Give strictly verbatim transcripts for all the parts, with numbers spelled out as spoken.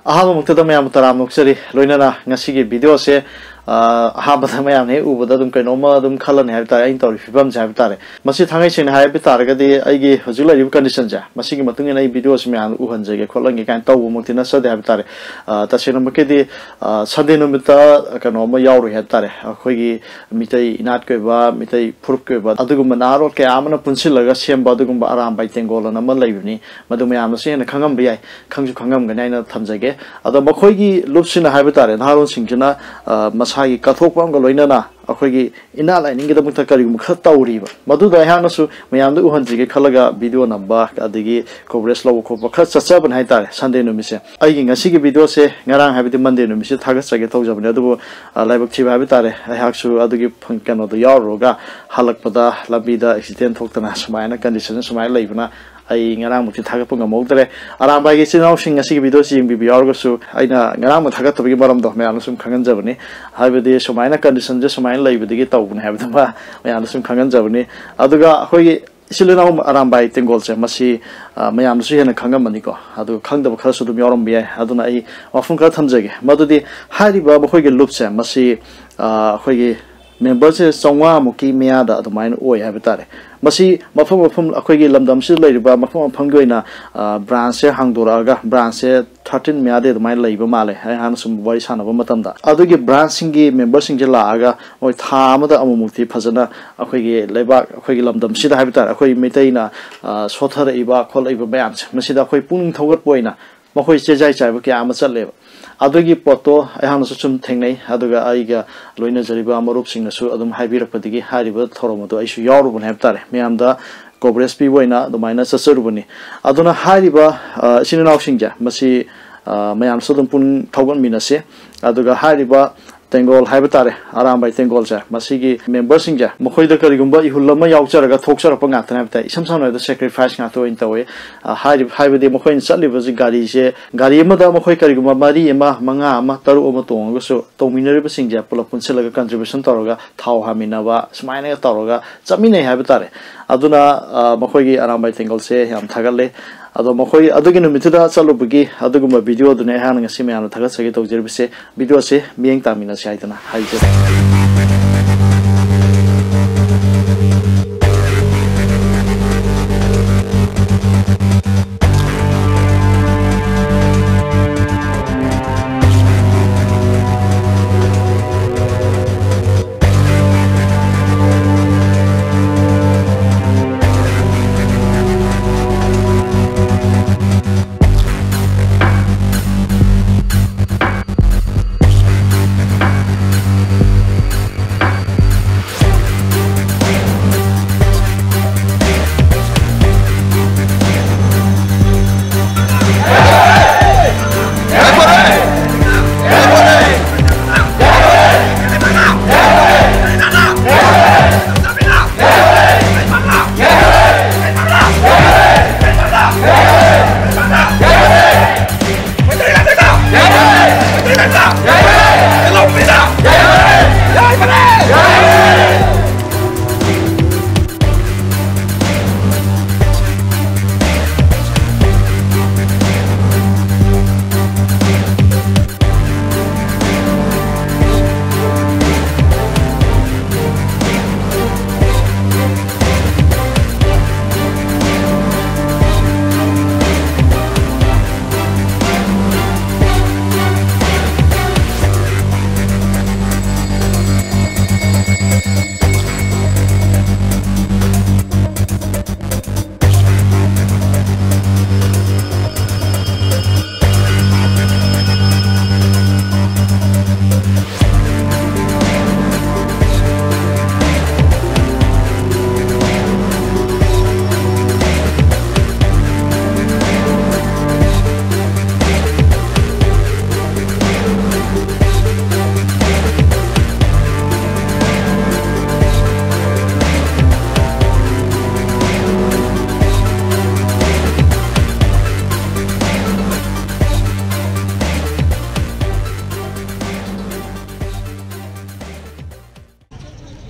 ꯑꯍꯥꯟꯕꯃꯛꯇꯗ ꯃꯌꯥꯝ ꯇꯔꯥꯝꯅ ꯑꯣꯛꯆꯔꯤ꯫ ꯂꯣꯏꯅꯅ ꯉꯁꯤꯒꯤ video ꯁꯦ, ꯑ, ꯑꯍꯥꯟꯕꯗ ꯃꯌꯥꯝꯅ ꯍꯦꯛ ꯎꯕꯗ ꯑꯗꯨꯝ ꯀꯩꯅꯣꯝꯃ ꯑꯗꯨꯝ ꯈꯜꯂꯅꯤ ꯍꯥꯏꯕ ꯇꯥꯔꯦ, ꯑꯩꯅ ꯇꯧꯔꯤ ꯐꯤꯕꯝꯁꯦ ꯍꯥꯏꯕ ꯇꯥꯔꯦ꯫ ꯃꯁꯤ ꯊꯥꯡꯉꯩ ꯁꯦꯡꯅ ꯍꯥꯏꯕ ꯇꯥꯔꯒꯗꯤ, ꯑꯩꯒꯤ ꯍꯧꯖꯤꯛ ꯂꯩꯔꯤꯕ condition ꯁꯦ, ꯃꯁꯤꯒꯤ ꯃꯇꯨꯡ ꯏꯟꯅ ꯑꯩ video ꯁꯤ ꯃꯌꯥꯝꯗ ꯎꯍꯟꯖꯒꯦ ꯈꯣꯠꯍꯟꯒꯦ ꯀꯥꯏꯅ ꯇꯧꯕꯃꯛꯇꯤ ꯅꯠꯆꯗꯦ ꯍꯥꯏꯕ ꯇꯥꯔꯦ꯫ ꯑ, ꯇꯁꯦꯡꯅꯃꯛꯀꯤꯗꯤ, ꯑ, Sunday ꯅꯨꯃꯤꯠꯇ ꯀꯩꯅꯣꯝꯃ ꯌꯥꯎꯔꯨꯏ ꯍꯥꯏꯕ ꯇꯥꯔꯦ꯫ ꯑꯩꯈꯣꯏꯒꯤ ꯃꯤꯇꯩ ꯏꯅꯥꯠꯀꯤ ꯑꯣꯏꯕ, ꯃꯤꯇꯩ ꯐꯨꯔꯨꯞꯀꯤ ꯑꯣꯏꯕ ꯑꯗꯨꯒꯨꯝꯕ ꯅꯍꯥꯔꯣꯜ ꯀꯌꯥ ꯑꯃꯅ ꯄꯨꯟꯁꯤꯜꯂꯒ ꯁꯦꯝꯕ ꯑꯗꯨꯒꯨꯝꯕ ꯑꯔꯥꯝꯕꯥꯏ ꯇꯦꯡꯒꯣꯜ ꯑꯅ ꯑꯃ ꯂꯩꯕꯅꯤ꯫ ꯃꯗꯨ ꯃꯌꯥꯝꯅꯁꯨ ꯍꯦꯟꯅ ꯈꯪꯉꯝꯕ ꯌꯥꯏ, ꯈꯪꯁꯨ ꯈꯪꯉꯝꯒꯅꯤ ꯍꯥꯏꯅ ꯊꯝꯖꯒꯦ꯫ ꯑꯗꯣ ꯃꯈꯣꯏꯒꯤ ꯂꯨꯞꯁꯤꯅ ꯍꯥꯏꯕ ꯇꯥꯔꯦ, ꯅꯍꯥꯔꯣꯜꯁꯤꯡꯁꯤꯅ, ꯑ, ꯃꯁꯥꯒꯤ ꯀꯠꯊꯣꯛꯄ ꯑꯃꯒ ꯂꯣꯏꯅꯅ ꯑꯩꯈꯣꯏꯒꯤ ꯏꯅꯥꯠ ꯂꯥꯏꯅꯤꯡꯒꯤꯗꯃꯛꯇ ꯀꯔꯤꯒꯨꯝꯕ ꯈꯔ ꯇꯧꯔꯤꯕ, ꯃꯗꯨꯗ ꯑꯩꯍꯥꯛꯅꯁꯨ ꯃꯌꯥꯝꯗ ꯎꯍꯟꯖꯒꯦ ꯈꯜꯂꯒ video ꯅꯝꯕ ꯑꯗꯒꯤ coverage ꯂꯧꯕ ꯈꯣꯠꯄ ꯈꯔ ꯆꯠꯆꯕꯅꯦ ꯍꯥꯏ ꯇꯥꯔꯦ꯫ Sunday ꯅꯨꯃꯤꯠꯁꯦ, ꯑꯩꯒꯤ ꯉꯁꯤꯒꯤ video ꯁꯦ ꯉꯔꯥꯡ, ꯍꯥꯏꯕꯗꯤ Monday ꯅꯨꯃꯤꯠꯁꯦ ꯊꯥꯒꯠꯆꯒꯦ ꯇꯧꯖꯕꯅꯦ, ꯑꯗꯨꯕꯨ, ꯑ, ꯂꯥꯏꯕꯛ ꯊꯤꯕ ꯍꯥꯏꯕ ꯇꯥꯔꯦ, ꯑꯩꯍꯥꯛꯁꯨ ꯑꯗꯨꯒꯤ ꯐꯪ-, ꯀꯩꯅꯣꯗꯣ ꯌꯥꯎꯔꯨꯔꯒ ꯍꯜꯂꯛꯄꯗ ꯂꯝꯕꯤꯗ accident ꯊꯣꯛꯇꯅ ꯁꯨꯃꯥꯏꯅ condition ꯁꯨꯃꯥꯏꯅ ꯂꯩꯕꯅ ꯑꯩ ꯉꯔꯥꯡꯃꯨꯛꯇꯤ ꯊꯥꯒꯠꯄ ꯉꯝꯍꯧꯗ꯭ꯔꯦ꯫ ꯑꯔꯥꯝꯕꯥꯏꯒꯤ ꯏꯆꯤꯜ ꯏꯅꯥꯎꯁꯤꯡ ꯉꯁꯤꯒꯤ video ꯁꯤ ꯌꯦꯡꯕꯤꯕ ꯌꯥꯎꯔꯒꯁꯨ, ꯑꯩꯅ ꯉꯔꯥꯡꯃꯨꯛ ꯊꯥꯒꯠꯇꯕꯒꯤ ꯃꯔꯝꯗꯣ ꯃꯌꯥꯝꯅ ꯁꯨꯝ ꯈꯪꯍꯟꯖꯕꯅꯤ꯫ ꯍꯥꯏꯕꯗꯤ ꯁꯨꯃꯥꯏꯅ condition ꯁꯦ ꯁꯨꯃꯥꯏꯅ ꯂꯩꯕꯗꯒꯤ ꯇꯧꯕꯅꯦ ꯍꯥꯏꯕꯗꯨꯃ ꯃꯌꯥꯝꯅ ꯁꯨꯝ ꯈꯪꯍꯟꯖꯕꯅꯤ꯫ ꯑꯗꯨꯒ ꯑꯩꯈꯣꯏꯒꯤ ꯏꯆꯤꯜ ꯏꯅꯥꯎ ꯑꯔꯥꯝꯕꯥꯏ ꯇꯦꯡꯒꯣꯜꯁꯦ, ꯃꯁꯤ, ꯑ, ꯃꯌꯥꯝꯅꯁꯨ ꯍꯦꯟꯅ ꯈꯪꯉꯝꯃꯅꯤꯀꯣ꯫ ꯑꯗꯨ ꯈꯪꯗꯕ ꯈꯔꯁꯨ ꯑꯗꯨꯝ ꯌꯥꯎꯔꯝꯕ ꯌꯥꯏ꯫ ꯑꯗꯨꯅ ꯑꯩ ꯋꯥꯐꯝ ꯈꯔ ꯊꯝꯖꯒꯦ꯫ ꯃꯗꯨꯗꯤ ꯍꯥꯏꯔꯤꯕ ꯃꯈꯣꯏꯒꯤ ꯂꯨꯞꯁꯦ, ꯃꯁꯤ, ꯑ, ꯑꯩꯈꯣꯏꯒꯤ member ꯁꯦ ꯆꯥꯝꯃꯉꯥ ꯃꯨꯛꯀꯤ ꯃꯌꯥꯗ ꯑꯗꯨꯃꯥꯏꯅ ꯑꯣꯏ ꯍꯥꯏꯕ ꯇꯥꯔꯦ꯫ ꯃꯁꯤ ꯃꯐꯝ ꯃꯐꯝ, ꯑꯩꯈꯣꯏꯒꯤ ꯂꯝꯗꯝꯁꯤꯗ ꯂꯩꯔꯤꯕ ꯃꯐꯝ ꯃꯐꯝꯒꯤ ꯑꯣꯏꯅ, ꯑ, branch ꯁꯦ ꯍꯥꯡꯗꯣꯔꯛꯑꯒ, branch ꯁꯦ thirteen ꯃꯌꯥꯗꯤ ꯑꯗꯨꯃꯥꯏꯅ ꯂꯩꯕ ꯃꯥꯜꯂꯦ, ꯑꯩ ꯍꯥꯟꯅ ꯁꯨꯝ ꯋꯥꯔꯤ ꯁꯥꯟꯅꯕ ꯃꯇꯝꯗ꯫ ꯑꯗꯨꯒꯤ branch ꯁꯤꯡꯒꯤ member ꯁꯤꯡꯁꯦ ꯂꯥꯛꯑꯒ ꯃꯣꯏ ꯊꯥ ꯑꯃꯗ ꯑꯃꯨꯛꯃꯨꯛꯇꯤ ꯐꯖꯅ ꯑꯩꯈꯣꯏꯒꯤ ꯂꯩꯕꯥꯛ, ꯑꯩꯈꯣꯏꯒꯤ ꯂꯝꯗꯝꯁꯤꯗ ꯍꯥꯏꯕ ꯇꯥꯔꯦ, ꯑꯩꯈꯣꯏ ꯃꯩꯇꯩꯅ, ꯑ, ꯁꯣꯠꯊꯔꯛꯏꯕ ꯈꯣꯠꯂꯛꯏꯕ ꯃꯌꯥꯝꯁꯦ, ꯃꯁꯤꯗ ꯑꯩꯈꯣꯏ ꯄꯨꯛꯅꯤꯡ ꯊꯧꯒꯠꯄ ꯑꯣꯏꯅ ꯃꯈꯣꯏ ꯆꯦꯖꯥꯏ ꯆꯥꯏꯕ ꯀꯌꯥ ꯑꯃ ꯆꯠꯂꯦꯕ꯫ ꯑꯗꯨꯒꯤ ꯄꯣꯠꯇꯣ ꯑꯩꯍꯥꯛꯅꯁꯨ ꯁꯨꯝ ꯊꯦꯡꯅꯩ, ꯑꯗꯨꯒ ꯑꯩꯒ ꯂꯣꯏꯅꯖꯔꯤꯕ ꯃꯔꯨꯞꯁꯤꯡꯅꯁꯨ ꯑꯗꯨꯝ ꯍꯥꯏꯕꯤꯔꯛꯄꯗꯒꯤ ꯍꯥꯏꯔꯤꯕ ꯊꯧꯔꯝ ꯑꯗꯨ ꯑꯩꯁꯨ ꯌꯥꯎꯔꯨꯕꯅꯦ ꯍꯥꯏꯕ ꯇꯥꯔꯦ꯫ ꯃꯌꯥꯝꯗ coverage ꯄꯤꯕ ꯑꯣꯏꯅ ꯑꯗꯨꯃꯥꯏꯅ ꯆꯠꯆꯔꯨꯕꯅꯤ꯫ ꯑꯗꯨꯅ ꯍꯥꯏꯔꯤꯕ, ꯑ, ꯏꯆꯤꯟ ꯏꯅꯥꯎꯁꯤꯡꯁꯦ, ꯃꯁꯤ, ꯑ, ꯃꯌꯥꯝꯁꯨ ꯑꯗꯨꯝ ꯄꯨꯛꯅꯤꯡ ꯊꯧꯒꯠꯃꯤꯟꯅꯁꯤ꯫ ꯑꯗꯨꯒ ꯍꯥꯏꯔꯤꯕ ꯇꯦꯡꯒꯣꯜ ꯍꯥꯏꯕ ꯇꯥꯔꯦ, ꯑꯔꯥꯝꯕꯥꯏ ꯇꯦꯡꯒꯣꯜꯁꯦ, ꯃꯁꯤꯒꯤ member ꯁꯤꯡꯁꯦ ꯃꯈꯣꯏꯗ ꯀꯔꯤꯒꯨꯝꯕ ꯏꯍꯨꯜ ꯑꯃ ꯌꯥꯎꯖꯔꯒ ꯊꯣꯛꯆꯔꯛꯄ ꯉꯥꯛꯇꯅꯦ ꯍꯥꯏꯕ ꯇꯥꯏ꯫ ꯏꯁꯝ ꯁꯝꯅ ꯍꯥꯏꯔꯕꯗ sacrifice ꯉꯥꯛꯇ ꯑꯣꯏꯅ ꯇꯧꯋꯤ꯫ ꯑ, ꯍꯥꯏꯔꯤꯕ, ꯍꯥꯏꯕꯗꯤ ꯃꯈꯣꯏꯅ ꯆꯠꯂꯤꯕꯁꯤ ꯒꯥꯔꯤꯁꯦ, ꯒꯥꯔꯤ ꯑꯃꯗ ꯃꯈꯣꯏ ꯀꯔꯤꯒꯨꯝꯕ ꯃꯔꯤ ꯑꯃ, ꯃꯉꯥ ꯑꯃ, ꯇꯔꯨꯛ ꯑꯃ ꯇꯣꯡꯉꯒꯁꯨ ꯇꯧꯃꯤꯟꯅꯔꯤꯕꯁꯤꯡꯁꯦ ꯄꯨꯂꯞ ꯄꯨꯟꯁꯤꯜꯂꯒ contribution ꯇꯧꯔꯒ ꯊꯥꯎ ꯍꯥꯟꯃꯤꯟꯅꯕ, ꯁꯨꯃꯥꯏꯅꯒ ꯇꯧꯔꯒ ꯆꯠꯃꯤꯟꯅꯩ ꯍꯥꯏꯕ ꯇꯥꯔꯦ꯫ ꯑꯗꯨꯅ, ꯑ, ꯃꯈꯣꯏꯒꯤ ꯑꯔꯥꯝꯕꯥꯏ ꯇꯦꯡꯒꯣꯜꯁꯦ ꯌꯥꯝ ꯊꯥꯒꯠꯂꯦ꯫ ꯑꯗꯣ ꯃꯈꯣꯏ ꯑꯗꯨꯒꯤ ꯅꯨꯃꯤꯠꯇꯨꯗ ꯆꯠꯂꯨꯕꯒꯤ ꯑꯗꯨꯒꯨꯝꯕ ꯚꯤꯗꯤꯑꯣꯗꯨꯅꯦ ꯑꯩꯍꯥꯛꯅ ꯉꯁꯤ ꯃꯌꯥꯝꯅ ꯊꯥꯒꯠꯆꯒꯦ ꯇꯧꯖꯔꯤꯕꯁꯦ꯫ ꯚꯤꯗꯤꯑꯣꯁꯦ ꯃꯤꯠꯌꯦꯡ ꯇꯥꯃꯤꯟꯅꯁꯤ ꯍꯥꯏꯗꯅ ꯍꯥꯏꯖꯔꯤ꯫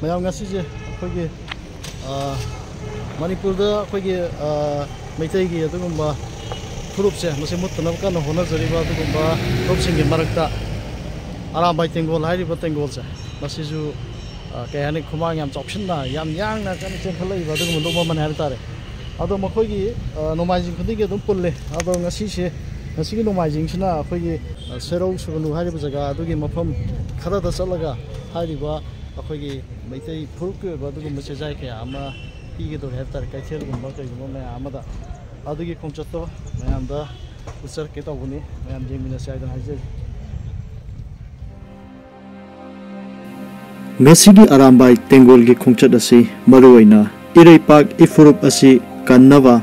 ꯃꯌꯥꯝ, ꯉꯁꯤꯁꯦ ꯑꯩꯈꯣꯏꯒꯤ, ꯑ, ꯃꯅꯤꯄꯨꯔꯗ ꯑꯩꯈꯣꯏꯒꯤ, ꯑ, ꯃꯩꯇꯩꯒꯤ ꯑꯗꯨꯒꯨꯝꯕ ꯐꯨꯔꯨꯞꯁꯦ, ꯃꯁꯤ ꯃꯨꯠꯇꯅꯕ ꯀꯟꯅ ꯍꯣꯠꯅꯖꯔꯤꯕ ꯑꯗꯨꯒꯨꯝꯕ ꯐꯨꯔꯨꯞꯁꯤꯡꯒꯤ ꯃꯔꯛꯇ ꯑꯔꯥꯝꯕꯥꯏ ꯇꯦꯡꯒꯣꯜ ꯍꯥꯏꯔꯤꯕ ꯇꯦꯡꯒꯣꯜꯁꯦ, ꯃꯁꯤꯁꯨ, ꯑ, ꯀꯩ ꯍꯥꯏꯅꯤ, ꯈꯨꯃꯥꯡ ꯌꯥꯝ ꯆꯥꯎꯁꯤꯟꯅ, ꯌꯥꯝ ꯌꯥꯡꯅ ꯀꯟꯅ ꯆꯦꯟꯈꯠꯂꯛꯏꯕ ꯑꯗꯨꯒꯨꯝꯕ ꯂꯨꯞ ꯑꯃꯅꯤ ꯍꯥꯏꯕ ꯇꯥꯔꯦ꯫ ꯑꯗꯣ ꯃꯈꯣꯏꯒꯤ, ꯑ, ꯅꯣꯡꯃꯥꯏꯖꯤꯡ ꯈꯨꯗꯤꯡꯒꯤ ꯑꯗꯨꯝ ꯄꯨꯜꯂꯦ꯫ ꯑꯗꯣ ꯉꯁꯤꯁꯦ, ꯉꯁꯤꯒꯤ ꯅꯣꯡꯃꯥꯏꯖꯤꯡꯁꯤꯅ ꯑꯩꯈꯣꯏꯒꯤ, ꯑ, ꯁꯦꯔꯧ ꯁꯨꯒꯅꯨ ꯍꯥꯏꯔꯤꯕ ꯖꯒꯥ ꯑꯗꯨꯒꯤ ꯃꯐꯝ ꯈꯔꯗ ꯆꯠꯂꯒ ꯍꯥꯏꯔꯤꯕ ꯑꯩꯈꯣꯏꯒꯤ ꯃꯩꯇꯩ ꯐꯨꯔꯨꯞꯀꯤ ꯑꯣꯏꯕ ꯑꯗꯨꯒꯨꯝꯕ ꯆꯦꯖꯥꯏ ꯀꯌꯥ ꯑꯃ ꯄꯤꯒꯗꯧꯔꯤ ꯍꯥꯏꯕ ꯇꯥꯔꯦ, ꯀꯩꯊꯦꯜꯒꯨꯝꯕ ꯀꯩꯒꯨꯝꯕ ꯃꯌꯥꯝ ꯑꯃꯗ꯫ ꯑꯗꯨꯒꯤ ꯈꯣꯡꯆꯠꯇꯣ ꯃꯌꯥꯝꯗ ꯎꯠꯆꯔꯛꯀꯦ ꯇꯧꯕꯅꯤ, ꯃꯌꯥꯝ ꯌꯦꯡꯃꯤꯟꯅꯁꯤ ꯍꯥꯏꯗꯅ ꯍꯥꯏꯖꯔꯤ꯫ ꯉꯁꯤꯒꯤ ꯑꯔꯥꯝꯕꯥꯏ ꯇꯦꯡꯒꯣꯜꯒꯤ ꯈꯣꯡꯆꯠ ꯑꯁꯤ ꯃꯔꯨꯑꯣꯏꯅ ꯏꯔꯩꯄꯥꯛ ꯏꯐꯨꯔꯨꯞ ꯑꯁꯤ ꯀꯟꯅꯕ,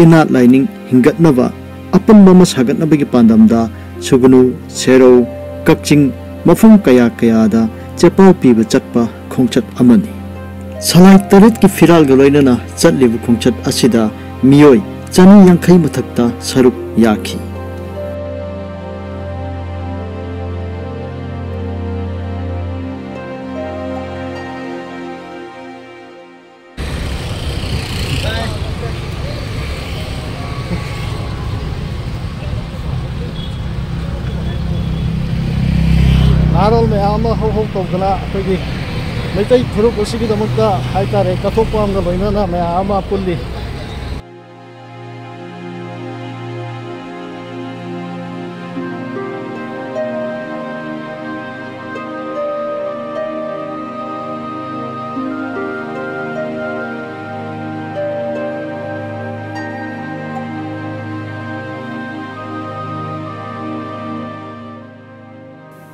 ꯏꯅꯥꯠ ꯂꯥꯏꯅꯤꯡ ꯍꯤꯡꯒꯠꯅꯕ, ꯑꯄꯨꯟꯕ ꯑꯃ ꯁꯥꯒꯠꯅꯕꯒꯤ ꯄꯥꯟꯗꯝꯗ ꯁꯨꯒꯅꯨ, ꯁꯦꯔꯧ, ꯀꯛꯆꯤꯡ, ꯃꯐꯝ ꯀꯌꯥ ꯀꯌꯥꯗ ꯆꯦꯄꯥꯎ ꯄꯤꯕ ꯆꯠꯄ ꯈꯣꯡꯆꯠ ꯑꯃꯅꯤ꯫ ꯁꯂꯥꯏ ꯇꯔꯦꯠꯀꯤ ꯐꯤꯔꯥꯜꯒ ꯂꯣꯏꯅꯅ ꯆꯠꯂꯤꯕ ꯈꯣꯡꯆꯠ ꯑꯁꯤꯗ ꯃꯤꯑꯣꯏ ꯆꯅꯤ ꯌꯥꯡꯈꯩ ꯃꯊꯛꯇ ꯁꯔꯨꯛ ꯌꯥꯈꯤ꯫ ꯅꯍꯥꯔꯣꯜ ꯃꯌꯥꯝ ꯑꯃ ꯍꯧ ꯍꯧ ꯇꯧꯗꯅ ꯑꯩꯈꯣꯏꯒꯤ ꯃꯩꯇꯩ ꯐꯨꯔꯨꯞ ꯑꯁꯤꯒꯤꯗꯃꯛꯇ ꯍꯥꯏꯇꯥꯔꯦ, ꯀꯠꯊꯣꯛꯄ ꯑꯃꯒ ꯂꯣꯏꯅꯅ ꯃꯌꯥꯝ ꯑꯃ ꯄꯨꯜꯂꯤ꯫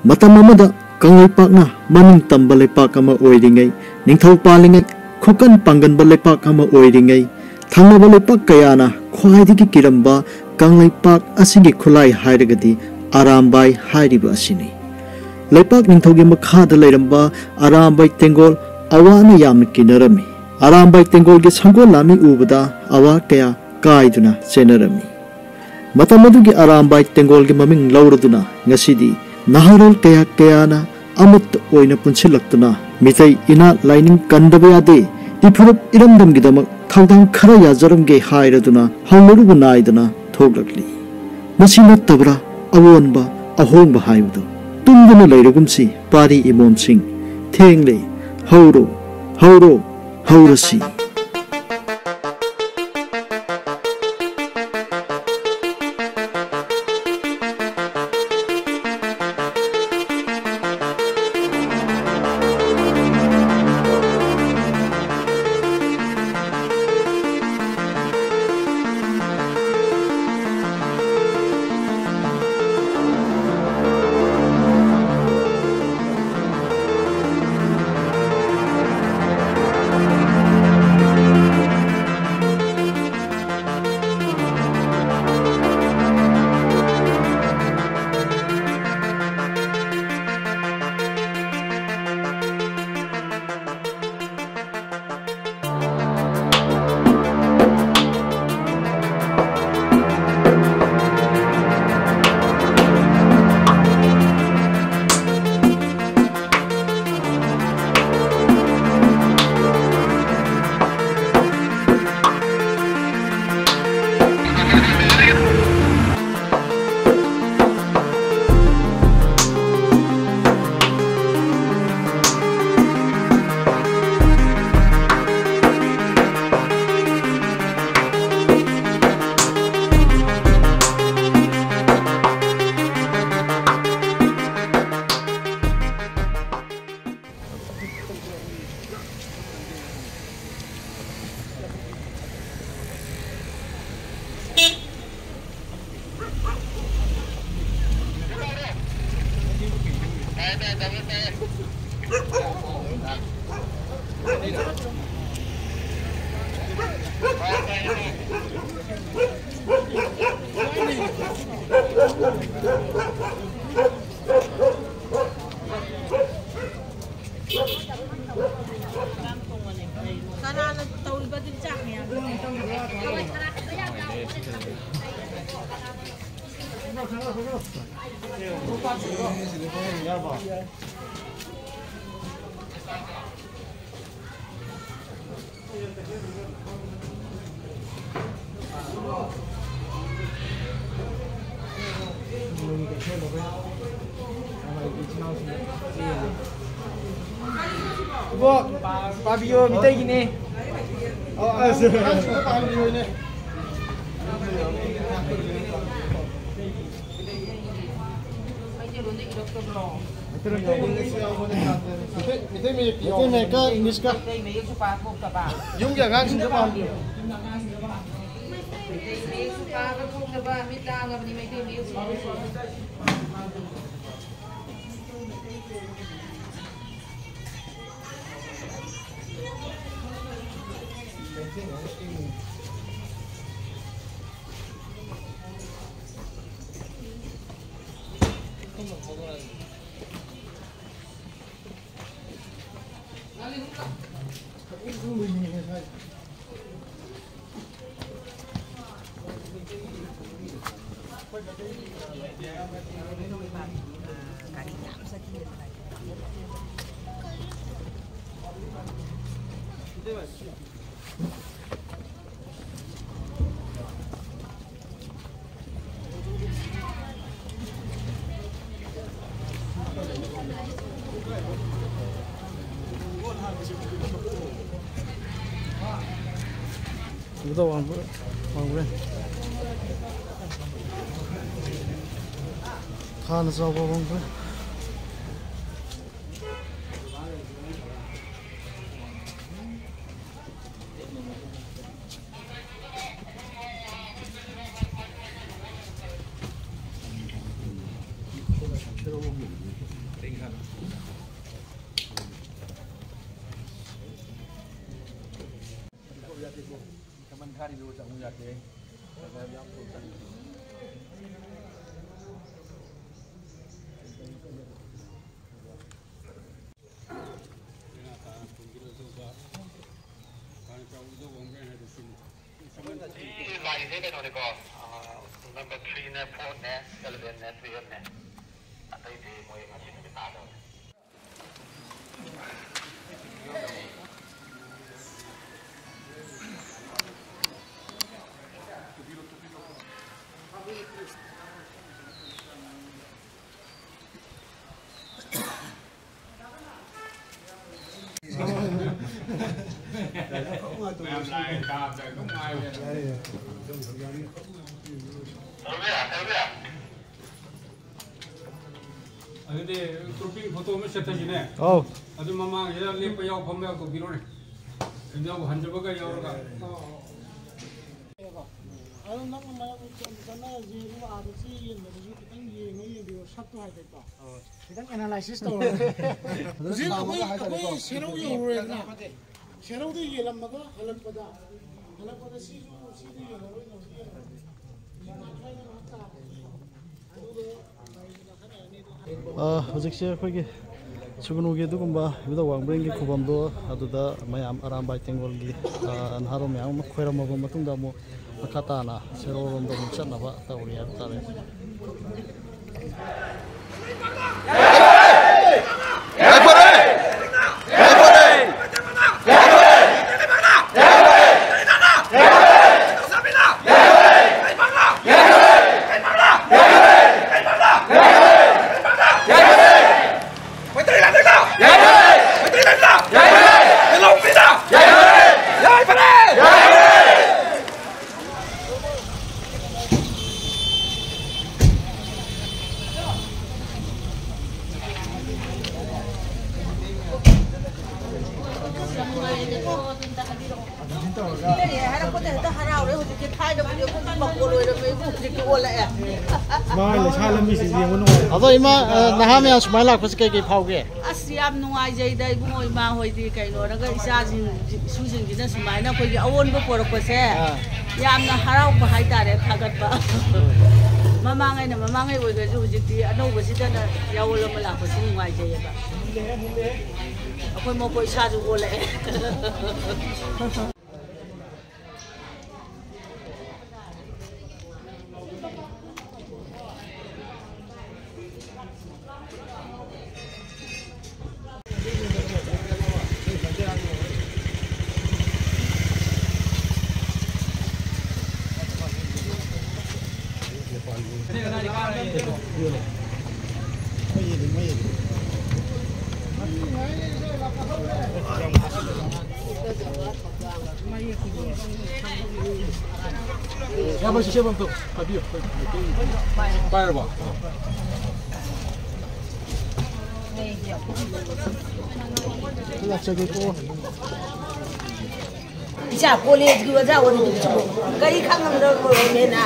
ꯃꯇꯝ ꯑꯃꯗ ꯀꯪꯂꯩꯄꯥꯛꯅ ꯃꯅꯤꯡ ꯇꯝꯕ ꯂꯩꯄꯥꯛ ꯑꯃ ꯑꯣꯏꯔꯤꯉꯩ, ꯅꯤꯡꯊꯧ ꯄꯥꯜꯂꯤꯉꯩ, ꯈꯣꯀꯟ ꯄꯥꯡꯒꯟꯕ ꯂꯩꯄꯥꯛ ꯑꯃ ꯑꯣꯏꯔꯤꯉꯩ, ꯊꯪꯅꯕ ꯂꯩꯄꯥꯛ ꯀꯌꯥꯅ ꯈ꯭ꯋꯥꯏꯗꯒꯤ ꯀꯤꯔꯝꯕ ꯀꯪꯂꯩꯄꯥꯛ ꯑꯁꯤꯒꯤ ꯈꯨꯠꯂꯥꯏ ꯍꯥꯏꯔꯒꯗꯤ ꯑꯔꯥꯝꯕꯥꯏ ꯍꯥꯏꯔꯤꯕ ꯑꯁꯤꯅꯤ꯫ ꯂꯩꯄꯥꯛ ꯅꯤꯡꯊꯧꯒꯤ ꯃꯈꯥꯗ ꯂꯩꯔꯝꯕ ꯑꯔꯥꯝꯕꯥꯏ ꯇꯦꯡꯒꯣꯜ ꯑꯋꯥꯅ ꯌꯥꯝꯅ ꯀꯤꯅꯔꯝꯃꯤ꯫ ꯑꯔꯥꯝꯕꯥꯏ ꯇꯦꯡꯒꯣꯜꯒꯤ ꯁꯪꯒꯣꯜ ꯂꯥꯟꯃꯤ ꯎꯕꯗ ꯑꯋꯥ ꯀꯌꯥ ꯀꯥꯏꯗꯨꯅ ꯆꯦꯟꯅꯔꯝꯃꯤ꯫ ꯃꯇꯝ ꯑꯗꯨꯒꯤ ꯑꯔꯥꯝꯕꯥꯏ ꯇꯦꯡꯒꯣꯜꯒꯤ ꯃꯃꯤꯡ ꯂꯧꯔꯗꯨꯅ ꯉꯁꯤꯗꯤ ꯅꯍꯥꯔꯣꯜ ꯀꯌꯥ ꯀꯌꯥꯅ ꯑꯃꯠꯇ ꯑꯣꯏꯅ ꯄꯨꯟꯁꯤꯜꯂꯛꯇꯨꯅ ꯃꯤꯇꯩ ꯏꯅꯥꯠ ꯂꯥꯏꯅꯤꯡ ꯀꯟꯗꯕ ꯌꯥꯗꯦ, ꯏꯐꯨꯔꯨꯞ ꯏꯔꯝꯗꯝꯒꯤꯗꯃꯛ ꯊꯧꯗꯥꯡ ꯈꯔ ꯌꯥꯖꯔꯝꯒꯦ ꯍꯥꯏꯔꯗꯨꯅ ꯍꯧꯅꯔꯨꯕ ꯅꯥꯏꯗꯅ ꯊꯣꯛꯂꯛꯂꯤ꯫ ꯃꯁꯤ ꯅꯠꯇꯕ꯭ꯔꯥ ꯑꯑꯣꯟꯕ ꯑꯍꯣꯡꯕ ꯍꯥꯏꯕꯗꯨ? ꯇꯨꯝꯗꯨꯅ ꯂꯩꯔꯒꯨꯝꯁꯤ ꯄꯥꯔꯤ ꯏꯃꯣꯝꯁꯤꯡ꯫ ꯊꯦꯡꯂꯦ꯫ ꯍꯧꯔꯣ, ꯍꯧꯔꯣ, ꯍꯧꯔꯁꯤ꯫ ꯀꯅꯥꯅ ꯇꯧꯔꯤꯕ ꯑꯗꯨꯗꯤ ꯆꯥꯛ ꯃꯌꯥꯝꯗꯣ? ꯏꯕꯣ, ꯄꯥꯕꯤꯌꯣ, ꯃꯤꯇꯩꯒꯤꯅꯦ꯫ ꯑꯣ, ꯑꯉꯥꯡ, ꯑꯉꯥꯡꯁꯤꯡꯗ ꯄꯥꯍꯟꯕꯤꯌꯣꯅꯦ꯫ ꯃꯩꯇꯩꯂꯣꯟꯗ ꯏꯔꯛꯇꯕ꯭ꯔꯣ? ꯃꯩꯇꯩ ꯃꯌꯦꯛꯇꯤ ꯌꯥꯎꯕꯅꯦ꯫ ꯃꯩꯇꯩ ꯃꯌꯦꯛꯀ ꯏꯪꯂꯤꯁꯀ꯫ ꯃꯩꯇꯩ ꯃꯌꯦꯛꯁꯨ ꯄꯥꯊꯣꯛꯇꯕ꯫ ꯌꯨꯝꯒꯤ ꯑꯉꯥꯡꯁꯤꯡꯗ ꯄꯥꯍꯟꯕꯤꯌꯨ꯫ ꯃꯩꯇꯩ ꯃꯌꯦꯛꯁꯨ ꯄꯥꯕ ꯊꯣꯛꯇꯕ, ꯃꯤꯠ ꯇꯥꯡꯉꯕꯅꯤ ꯃꯩꯇꯩ ꯃꯌꯦꯛꯁꯨ꯫ ꯎꯗ ꯋꯥꯡꯕ-, ꯋꯥꯡꯕ꯭ꯔꯦ꯫ ꯊꯥꯅ ꯆꯥꯎꯕ ꯋꯥꯡꯕ꯭ꯔꯦ꯫ ꯁꯤ ꯂꯥꯛꯏꯁꯦ ꯀꯩꯅꯣꯅꯤꯀꯣ, number three ꯅꯦ, four ꯅꯦ, eleven ꯅꯦ, twelve ꯅꯦ꯫ ꯑꯇꯩꯗꯤ ꯃꯣꯏ ꯉꯁꯤ ꯅꯨꯃꯤꯠ ꯇꯥꯗꯧꯔꯦ꯫ ꯑꯗꯨꯗꯤ ꯒ꯭ꯔꯨꯞꯄꯤꯡ ꯐꯣꯇꯣ ꯑꯃ ꯁꯦꯠꯊꯁꯤꯅꯦ꯫ ꯑꯧ꯫ ꯑꯗꯨ ꯃꯃꯥꯡꯁꯤꯗ ꯂꯦꯞꯄ ꯌꯥꯎ ꯐꯝꯕ ꯌꯥꯎ ꯇꯧꯕꯤꯔꯣꯅꯦ꯫ ꯌꯥꯎ ꯍꯟꯖꯕꯒ ꯌꯥꯎꯔꯒ꯫ ꯑꯗꯣ ꯅꯪꯅ ꯃꯔꯛ ꯆꯠꯅꯔꯁꯤ, ꯑꯗꯨꯒ ꯑꯥꯗ ꯆꯦ ꯌꯦꯟꯕꯗꯁꯨ ꯈꯤꯇꯪ ꯌꯦꯡꯉ ꯌꯦꯡꯕꯤꯔꯣ, ꯁꯛꯇꯣ ꯍꯥꯏꯐꯦꯠꯇꯣ꯫ ꯈꯤꯇꯪ ꯑꯦꯅꯥꯂꯥꯏꯁꯤꯁ ꯇꯧꯔꯒ꯫ ꯍꯧꯖꯤꯛ ꯑꯩꯈꯣꯏ, ꯑꯩꯈꯣꯏ ꯁꯦꯔꯧ ꯌꯧꯔꯨꯔꯦꯗꯅ꯫ ꯁꯦꯔꯧꯗ ꯌꯦꯜꯂꯝꯃꯒ ꯍꯜꯂꯛꯄꯗ, ꯍꯜꯂꯛꯄꯗ ꯁꯤꯁꯨ, ꯁꯤꯗꯤ ꯌꯦꯜꯂꯔꯣꯏ, ꯅꯧꯗꯤ ꯌꯦꯜꯂꯔꯣꯏ꯫ ꯁꯤ ꯉꯥꯛ ꯁ꯭ꯋꯥꯏꯗ ꯉꯥꯏꯍꯥꯛ ꯇꯥꯕ꯫ ꯑꯗꯨꯒ ꯑ, ꯍꯧꯖꯤꯛꯁꯦ ꯑꯩꯈꯣꯏꯒꯤ ꯁꯨꯒꯅꯨꯒꯤ ꯑꯗꯨꯒꯨꯝꯕ ꯏꯕꯨꯙꯧ ꯋꯥꯡꯕ꯭ꯔꯦꯟꯒꯤ ꯈꯨꯕꯝꯗꯣ ꯑꯗꯨꯗ ꯃꯌꯥꯝ ꯑꯔꯥꯝꯕꯥꯏ ꯇꯦꯡꯒꯣꯜꯒꯤ, ꯑ, ꯅꯍꯥꯔꯣꯜ ꯃꯌꯥꯝ ꯑꯃ ꯈꯣꯏꯔꯝꯃꯕ ꯃꯇꯨꯡꯗ ꯑꯃꯨꯛ ꯃꯈꯥ ꯇꯥꯅ ꯁꯦꯔꯧꯔꯣꯝꯗ ꯑꯃꯨꯛ ꯆꯠꯅꯕ ꯇꯧꯔꯤ ꯍꯥꯏꯕ ꯇꯥꯔꯦ꯫ ꯍꯥꯏꯔꯛꯄꯗ ꯍꯦꯛꯇ ꯍꯔꯥꯎꯔꯦ꯫ ꯍꯧꯖꯤꯛꯇꯤ ꯊꯥꯏꯅꯕꯨꯗꯤ ꯑꯩꯈꯣꯏꯒꯤ ꯃꯀꯣꯜ ꯑꯣꯏꯔꯝꯃꯦ, ꯏꯕꯨ ꯍꯧꯖꯤꯛꯇꯤ ꯑꯣꯜꯂꯛꯑꯦ꯫ ꯁꯨꯃꯥꯏꯅ ꯂꯩꯁꯥ ꯂꯝꯕꯤꯁꯤꯗꯤ ꯌꯦꯡꯕ ꯅꯨꯡꯉꯥꯏ꯫ ꯑꯗꯣ ꯏꯃꯥ, ꯑ, ꯅꯍꯥ ꯃꯌꯥꯝ ꯁꯨꯃꯥꯏꯅ ꯂꯥꯛꯄꯁꯦ ꯀꯩ ꯀꯩ ꯐꯥꯎꯒꯦ? ꯑꯁ, ꯌꯥꯝ ꯅꯨꯡꯉꯥꯏꯖꯩꯗ ꯏꯕꯨꯡꯉꯣ, ꯏꯃꯥ ꯍꯣꯏꯗꯤ ꯀꯩꯅꯣꯔꯒ ꯏꯆꯥꯁꯤꯡ, ꯏꯁꯨꯁꯤꯡꯁꯤꯅ ꯁꯨꯃꯥꯏꯅ ꯑꯩꯈꯣꯏꯒꯤ ꯑꯑꯣꯟꯕ ꯄꯣꯔꯛꯄꯁꯦ ꯑꯥ꯫ ꯌꯥꯝꯅ ꯍꯔꯥꯎꯕ ꯍꯥꯏꯇꯥꯔꯦ, ꯊꯥꯒꯠꯄ꯫ ꯃꯃꯥꯡꯉꯩꯅ ꯃꯃꯥꯡꯉꯩ ꯑꯣꯏꯈ꯭ꯔꯁꯨ ꯍꯧꯖꯤꯛꯇꯤ ꯑꯅꯧꯕꯁꯤꯗꯅ ꯌꯥꯑꯣꯟ ꯑꯃ ꯂꯥꯛꯄꯁꯤ ꯅꯨꯡꯉꯥꯏꯖꯩꯌꯦꯕ꯫ ꯑꯩꯈꯣꯏ ꯃꯈꯣꯏ ꯏꯁꯥꯁꯨ ꯑꯣꯜꯂꯛꯑꯦ꯫ ꯏꯌꯥꯝꯕ, ꯁꯤ ꯁꯦꯝꯕ ꯑꯝꯇ ꯄꯥꯏꯕꯤꯌꯨ꯫ ꯄꯥꯏꯔꯕꯣ? ꯂꯥꯛꯆꯒꯦꯀꯣ꯫ ꯏꯆꯥ ꯀꯣꯂꯦꯖꯀꯤ ꯑꯣꯖꯥ ꯑꯣꯏꯔꯤꯗꯨꯕꯨ ꯀꯔꯤ ꯈꯪꯉꯝꯗꯕꯅꯣꯅꯦꯅ?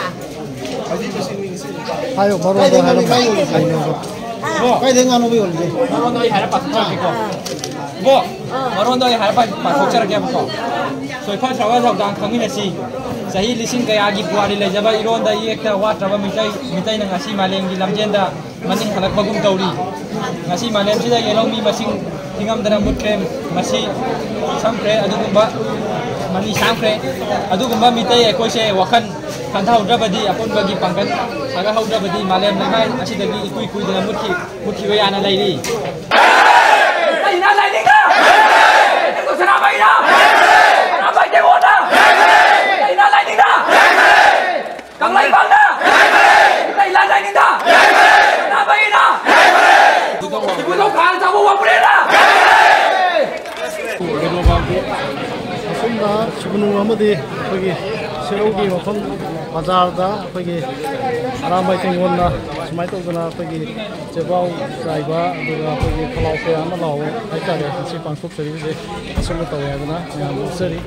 ꯍꯥꯏꯌꯣ, ꯃꯔꯣꯟꯗꯣ ꯍꯥꯏꯔꯣ꯫ ꯀꯥꯏꯗꯩ ꯉꯥꯅꯨ ꯌꯣꯜꯂꯤꯁꯦ? ꯃꯔꯣꯟꯗꯣ ꯑꯩ ꯍꯥꯏꯔ ꯄꯥꯊꯣꯛꯆꯔꯛꯀꯦꯀꯣ꯫ ꯏꯕꯣ, ꯃꯔꯣꯟꯗꯣ ꯑꯩ ꯍꯥꯏꯔ ꯄꯥ-, ꯄꯥꯊꯣꯛꯆꯔꯛꯀꯦꯕꯀꯣ꯫ ꯁꯣꯏꯐ ꯁꯋꯥ ꯊꯧꯗꯥꯡ ꯈꯪꯃꯤꯟꯅꯁꯤ꯫ ꯆꯍꯤ ꯂꯤꯁꯤꯡ ꯀꯌꯥꯒꯤ ꯄꯨꯋꯥꯔꯤ ꯂꯩꯖꯕ ꯏꯔꯣꯟꯗ ꯏꯌꯦꯛꯇ ꯋꯥꯠꯇ꯭ꯔꯕ ꯃꯤꯇꯩ, ꯃꯤꯇꯩꯅ ꯉꯁꯤ ꯃꯥꯂꯦꯝꯒꯤ ꯂꯝꯖꯦꯟꯗ ꯃꯅꯤꯡ ꯍꯜꯂꯛꯄꯒꯨꯝ ꯇꯧꯔꯤ꯫ ꯉꯁꯤ ꯃꯥꯂꯦꯝꯁꯤꯗ ꯌꯦꯜꯍꯧꯃꯤ ꯃꯁꯤꯡ ꯊꯤꯉꯝꯗꯅ ꯃꯨꯠꯈ꯭ꯔꯦ, ꯃꯁꯤ ꯁꯝꯈ꯭ꯔꯦ, ꯑꯗꯨꯒꯨꯝꯕ ꯃꯅꯤ ꯁꯥꯝꯈ꯭ꯔꯦ꯫ ꯑꯗꯨꯒꯨꯝꯕ ꯃꯤꯇꯩ ꯑꯩꯈꯣꯏꯁꯦ ꯋꯥꯈꯜ ꯈꯟꯊꯍꯧꯗ꯭ꯔꯕꯗꯤ, ꯑꯄꯨꯟꯕꯒꯤ ꯄꯥꯡꯒꯜ ꯁꯥꯒꯠꯍꯧꯗ꯭ꯔꯕꯗꯤ ꯃꯥꯂꯦꯝ ꯂꯩꯃꯥꯏ ꯑꯁꯤꯗꯒꯤ ꯏꯀꯨꯏ ꯀꯨꯏꯗꯅ ꯃꯨꯠꯈꯤ, ꯃꯨꯠꯈꯤꯕ ꯌꯥꯅ ꯂꯩꯔꯤ꯫ ꯂꯩꯅ ꯂꯩꯅꯤꯡꯅ! ꯁꯅꯥꯃꯍꯤꯅ! ꯁꯅꯥꯃꯍꯤ ꯇꯦꯡꯉꯣꯟꯅ! ꯂꯩꯅ ꯂꯩꯅꯤꯡꯅ! ꯀꯪꯂꯩꯄꯥꯛꯅ! ꯂꯩꯅ ꯂꯩꯅꯤꯡꯅ! ꯁꯅꯥꯃꯍꯤꯅ! ꯏꯕꯨꯙꯧ ꯈꯥꯡ ꯁꯥꯕꯨ ꯋꯥꯡꯕ꯭ꯔꯦꯟꯅ! ꯑꯁꯨꯝꯅ ꯁꯨꯒꯅꯨ ꯑꯃꯗꯤ ꯑꯩꯈꯣꯏꯒꯤ ꯁꯦꯔꯧꯒꯤ ꯃꯐꯝ ꯕꯖꯥꯔꯗ ꯑꯩꯈꯣꯏꯒꯤ ꯑꯔꯥꯝꯕꯥꯏ ꯇꯦꯡꯒꯣꯟꯅ ꯁꯨꯃꯥꯏꯅ ꯇꯧꯗꯅ ꯑꯩꯈꯣꯏꯒꯤ ꯆꯦꯕꯥꯎ ꯆꯥꯏꯕ, ꯑꯗꯨꯒ ꯑꯩꯈꯣꯏꯒꯤ ꯈꯣꯜꯂꯥꯎ ꯀꯌꯥ ꯑꯃ ꯂꯥꯎꯕ ꯍꯥꯏꯇꯥꯔꯦ, ꯉꯁꯤ ꯄꯥꯡꯊꯣꯛꯆꯔꯤꯕꯁꯦ ꯑꯁꯨꯝꯅ ꯇꯧꯋꯦ ꯍꯥꯏꯗꯅ ꯃꯌꯥꯝ ꯎꯠꯆꯔꯤ꯫